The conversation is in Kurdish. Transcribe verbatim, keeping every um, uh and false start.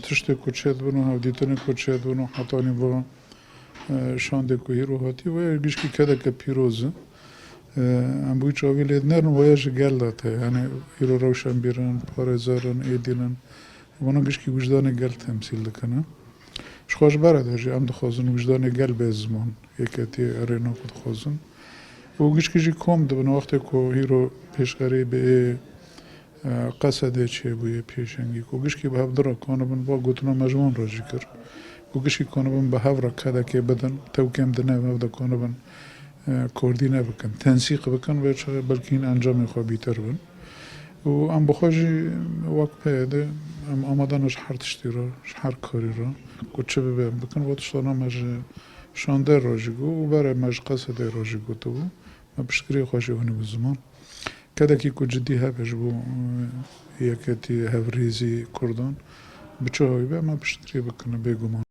Tiştê ku çêdibin û hevdîtinê ku çêdibin û hetanî va, e, şandê ku hîro hatî, wê gişkî kedeke pîroz e. E, em bi wî çavî lê dinerin, waya ji gel de tê. Yani hîro rewşenbîr in, parêzer in, êdîn in. Vana gişkî wijdanê gel temsîl dikine. Ji xwe ji berê de jî em dixwazin wijdanê gel bê ziman. Yeketî erê naku dixwazin. Û gişkî jî kom dibin wextê ku hîro pêşxerî bi ê, e, qesedê çêbûye pêşengî ku gişkî bi hev dira kanibin va gotina me ji wan re jî kir. Ku gişkî kanibin bi hev re kedekê bidin, tewkêm di nev hev de kanibin, e, koordîne bikin, tensîq bikin, vê çaxê belkî hîn encamê xwe bîtir bin. Û em bi xwe jî wek P Y D em amade ne ji her tiştî re, ji her karî re ku çi bibe em bikin. Vat tiştana me ji şandê re jî got û berê me ji qesedê re jî gotibû. Me piştgiriyê xwe jî anîbû ziman. Kedekî ku cidî hebe ji bo, e, yeketî hevrêzî Kurdan, bi çi hawî be me piştgiriyê bikine bêguman.